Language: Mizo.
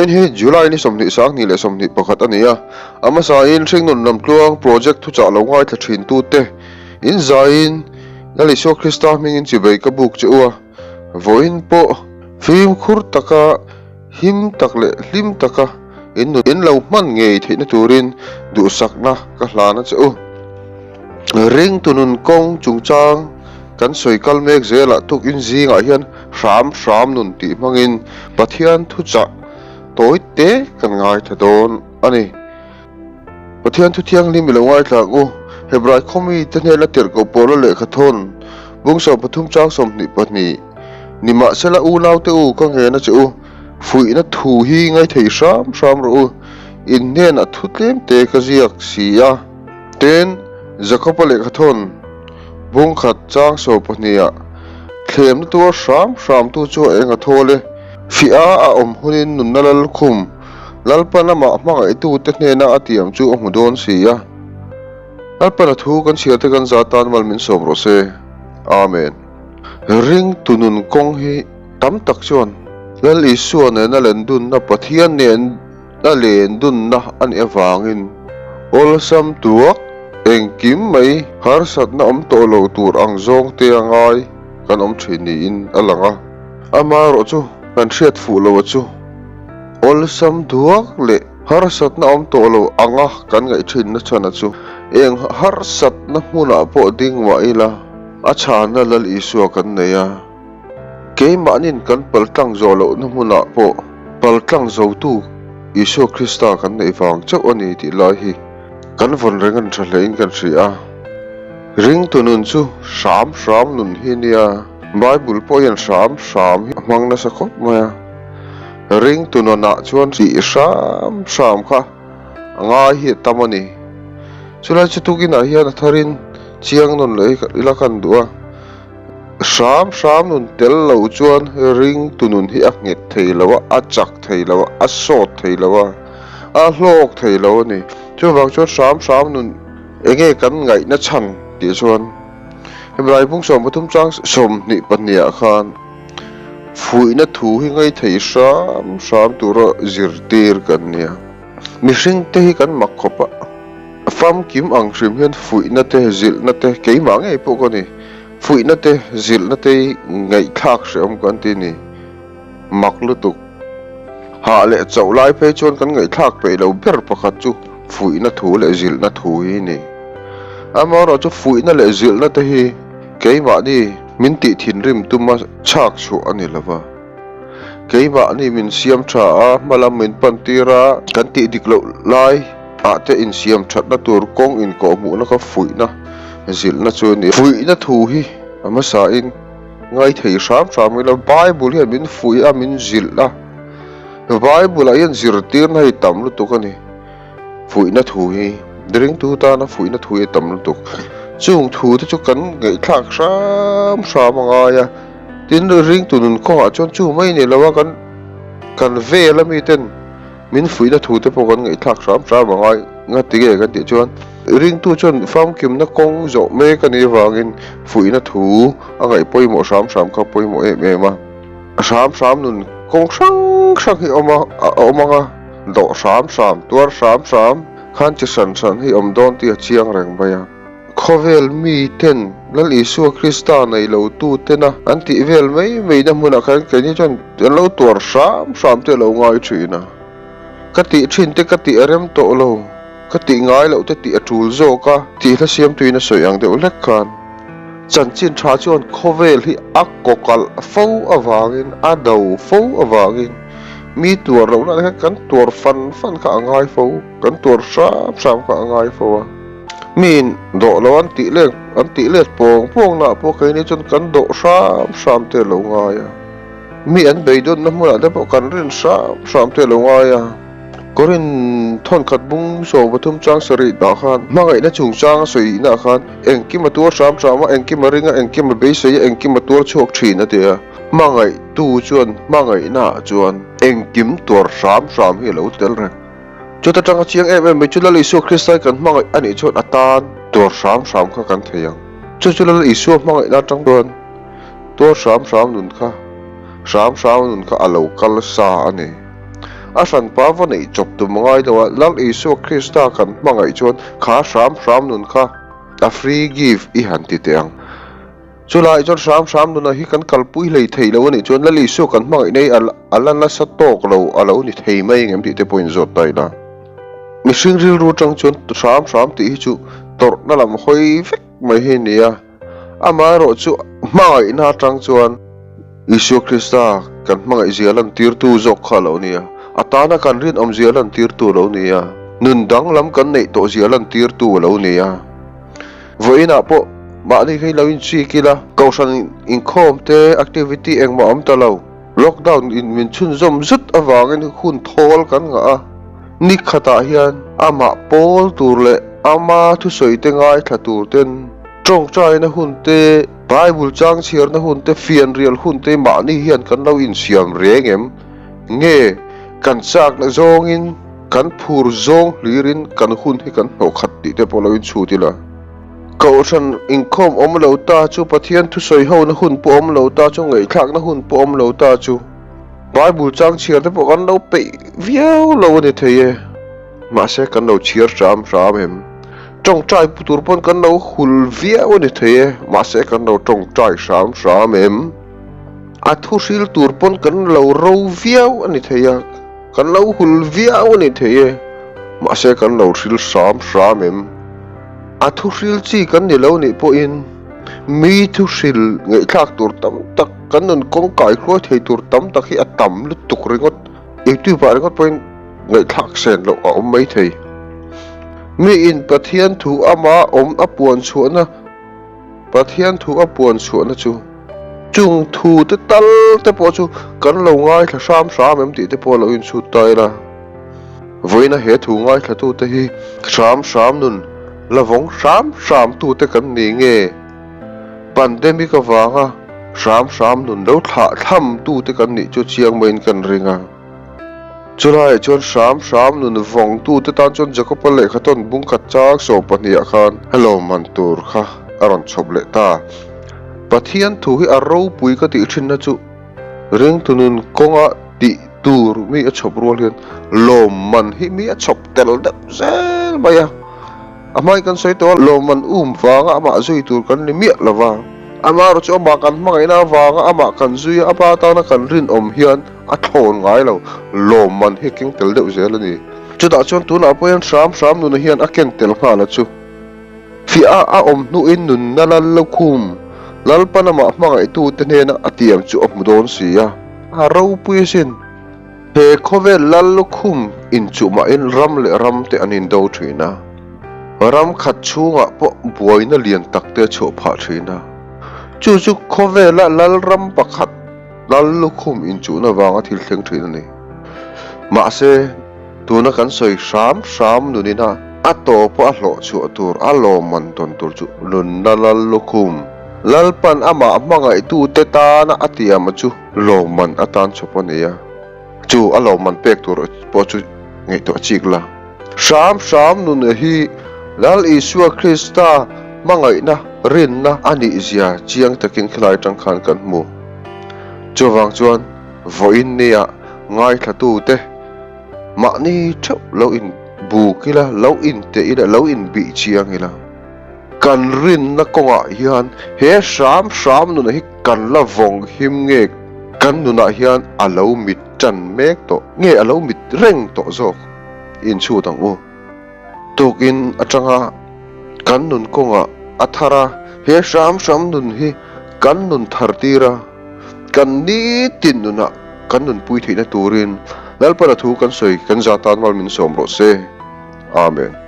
Vawiin hi July ni 20 21 a ni a, a hmasain Hringnun Lamtluang Project thuchah lo ngaithla thintute in zaiin Lal Isua Krista hmingin chibei ka buk che u a, vawiin pawh fimkhur taka him tak leh hlim taka in nun in lo hman ngei theihna turin duhsakna ka hlan a che u. Ringtu nun kawng chungchang kan sawi kal mek zelah tukin zingah hian hram hram nun tih hmangin Pathian thuchah tawi te kan ngaithla dawn a ni. Pathian thu thianghlim i lo ngaithla ang u. Hebrai khawmi te hnena tirhkoh pawla lehkha thawn bung 13 chang 22 Nimahsela unaute u ka ngen a che u, fuihna thu hi ngaithei hram hram rawh u, in hnenah thu tlem te ka ziak si a. Tin, Jakoba lehkha thawn bung khat chang 12 ah thlemna tuar hram hramtu chu a eng a thawl e. Fiah a awm hunin nunna lalkhum Lalpa lamah hmangaihtute hnena a tiam chu a hmu dawn si a. Lalpana thu kan chhiar te kan za tan mal min sawm rawh se. Amen. Ringtu nun kawng hi tam tak chuan Lal Isua nena lendunna Pathian nen a lendunna a nih avangin awlsam tuak engkim mai harsatna awm tawh lo tur ang zawng te a ngai kan awm thin niin a lang a. Amaherawh chu kan hriat fuh lo a chu awlsam duak leh harsatna awm tawh lo anga kan ngaih thinna chhan a chu eng harsatna hmunah pawh ding mah ila a chhanna Lal Isua kan nei a, keimahnin kan paltlang zawh lohna hmunah pawh paltlang zotu Isua Krista kan neih vang chauh a ni tih lai hi kan vawn reng an tha hlein kan hria a. Ringtu nun chu hram hram nun hi nia, Bible pawh hian hram hram hi a hmang nasa khawp mai a. Ringtu nunah chuan tih hram hram kha a ngai hi a tam a ni. Chulai chu tukinah hian a tharin chiang nawn leh hi ila kan duh a. Hram hram nun tel lo chuan ringtu nun hi a nghet thei lo a, a chak thei lo a, a sawt thei lo a, a hlawk thei lo a ni. Chuvang chuan hram hram nun enge kan ngaihna chhan tih chuan Hebrai bung 13 chang 22 ah khan Fuihna thu hi ngaithei hram hram tura zirtir kan nia. Mihring te hi kan mak khawp a, famkim ang hrim hian fuihna te, zilhna te, keimah ngei pawh ka ni, fuihna te, zilhna te hi ngaihthlak hrehawm kan ti ni. Mak lutuk. Hah leh chauh lai phei chuan kan ngaihthlak peih lo ber pakhat chu fuihna thu leh zilhna thu hi ni. Amaherawhchu fuihna leh zilhna te hi keimahni min tih thinrim tuma chhak chhuah a ni lo va. Keimahni min siam tha a, hmalam min pan tir a, kan tih dik loh lai ah te insiam thatna tur kawng inkawhhmuhna kha fuihna zilhna chu a ni. Fuihna thu hi a hmasain Ngaithei hram hram ila Bible hian min fuih a, min zilh a. Bible ah hian zirtirna hi tam lutuk a ni. Fuihna thu hi, ringtu tana fuihna thu hi a tam lutuk. Chung thu te chu kan ngaihthlak hram hram a ngai a. Tin, ringtu nun kawngah chuan chu mai ni lo a, kan kan vel a miten Min fuihna thu te pawh kan ngaihthlak hram hram a ngai nga ti nge kan tih chuan ringtu chuan famkimna kawng zawh mek a nih avangin fuihna thu a ngaih pawimawh hram hram kha pawimawh em em a. Hram hram nun kawng hrang hrang hi a awm a a awm ang a, dawh hram hram, tuar hram hram khan chi hran hran hi awm dawn tih a chiang reng mai a. Khawvel mi ten Lal Isua Krista nei lo tu tena an tih vel mai mai na hmunah khan keini chuan an lo tuar hram hram te a lo ngai thin a. Ka tih thin te ka tih a rem tawh lo, ka tih ngai loh te tih a tul zawk a tih hla siamtuin a sawi ang deuh hlek khan chanchin tha chuan khawvel hi a kawkalh fo avangin a do fo avangin mi tuar lohna ah hian kan tuar fan fan kha a ngai fo, kan tuar hram hram kha a ngai fo a. Miin dawh lo an tih lek an tih let pawng pawng naah pawh keini chuan kan dawh hram hram te lo ngai a. Mi an beidawnna hmunah te pawh kan rin hram hram te lo ngai a. Korin thawnkhat bung 13 chang sarih dah khan hmangaihna chungchang a sawi naah khan engkim a tuar hram hram a, engkim a ring a, engkim a beisei a, engkim a tuar chhuak thin a ti a. Hmangaihtu chuan hmangaihnaah chuan engkim tuar hram hram hi a lo tel reng. Chuta tanga chiang em em mai chu Lal Isua Krista hi kan hmangaih a nih chuan a tan tuar hram hram kha kan thei ang. Chu chu Lal Isua hmangaihna atang chuan tuar hram hram nun kha hram hram nun kha a lo kal sa a ni. A hranpa va neih chawp tum a ngai lo a, Lal Isua Krista kan hmangaih chuan kha hram hram nun kha a free give i han ti teh ang. Chulaiah chuan hram hram nunah hi kan kalpui hlei thei lo a nih chuan Lal Isua kan hmangaih nei a la nasa tawk lo a lo ni thei mai engem tih te pawhin zawt ta ila. Mihring rilru atang chuan hram hram tih hi chu tawrhna lam hawi vek mai hi a ni a, amaherawh chu hmangaihna atang chuan Isua Krista kan hmangaihzia lantirtu zawk kha a lo ni a, a tana kan rinawmzia lantirtu a lo ni a, nun danglam kan neih tawhzia lantirtu a lo ni a. Vawiinah pawh mahni kha ilo inchik ila, kohhran inkhawm te activity engmah awm ta lo, lockdown in min chhunzawm zut avangin hun thawl kan ngah a, ni khatah hian amah pawl tur leh ama thusawi te ngaithla tur ten tawngtaina hun te, Bible chang chhiarna hun te, fianrial hun te mahni hian kan lo insiam reng em? Nge kan chakna zawngin Kan phur zawng hlirin kan hun hi kan hnawh khat tih te pawh lo inchhut ila. Kohhran inkhawm awm lo ta chu, Pathian thusawi hona hun pawh awm lo ta chu, ngaihthlakna hun pawh awm lo ta chu, Bible chang chhiar te pawh kan lo peih viau lo a ni thei e. Mahse kan lo chhiar hram hram em? Tawngtai pu tur pawn kan lo hul viau a ni thei e, mahse kan lo tawngtai hram hram em? A thu hril tur pawn kan lo ro viau a ni thei a. Kan lo hul viau a ni thei e, mahse kan lo hril hram hram em? A thu hril chi kan ni lo nih pawhin mi thu hril ngaihthlak tur tam tak, kan nun kawng kai hruai thei tur tam tak hi a tam lutuk ringawt. Youtube ah ringawt pawhin ngaihthlak sen loh a awm mai thei. Miin Pathian thu ama awm a puan chhuahna Pathian thu a puan chhuahna chu chung thu te tal te pawh chu kan lo ngaithla hram hram em tih te pawh lo inchhut ta ila. Vawiina he thu ngaithla tu te hi hram hram nun la vawng hram hram tu te kan ni nge? Pandemic avanga hram hram nun lo thlah thlam tu te kan nih chu chiang maiin kan ring a. Chulaiah chuan hram hram nun vawngtute tan chuan Jakob-a lehkha tawn bung khat chang 12 ah khan a lawmman tur kha a rawn chhawp leh ta. Pathian thu hi a ropui ka tih thinna chu ringtu nun kawnga tih tur mi a chhawp rual hian lawmman hi mi a chhawp tel deuh zel mai a. A hmain kan sawi tawh a, lawmman um vanga amah zui tur kan ni miah lo va, amaherawh chu amah kan hmangaihna avanga amah kan zui a, ama atana kan rinawm hian a thlawn ngai lo, lawmman hi a keng tel deuh zel a ni. Chutah chuan tunah pawh hian hram hram nuna hian a ken tel nghal a chu. Fiah a a awm hnuin nunna lal lukhum Lalpan amah hmangaihtute hnena a tiam chu a hmu dawn si a, a ropui asin. He khawvel lal lukhum inchuhmahin ram leh ram te an indo thin a, ram khat chhungah pawh buaina lian tak te a chhuah phah thin a. Chu chu khawvela lal ram pakhat lal lukhum inchuhna vanga thil thleng thin a ni. Mahse, tuna kan sawi hram hram nunina a tawpa a hlawh chhuah tur a lawmman tawn tur chu nunna lal lukhum Lalpan amah hmangaihtute tana a tiama chu lawmman atan chawp a ni a, chu a lawmman pek tur pawh chu ngaihtuah chik la. Hram hram nun hi Lal Isua Krista hmangaihna rinna a nih zia chiang takin khilai atang khan kan hmu. Chuvang chuan vawiin nia ngaithlatute mahni theuh lo in buk ila, lo inteh ila, lo inbih chiang ila. Kan rinna kawngah hian he hram hram nunah hi kan la vawng him nge kan nunah hian a lo mit tan mek tawh nge a lo mit reng tawh zawk inchhut ang u. Tukin atanga kan nun kawngah a thar a, he hram hram nun hi kan nun thar tir a, kan nitin nunah kan nunpui theihna turin Lalpana thu kan sawi kan za tan mal min sawm rawh se. Amen.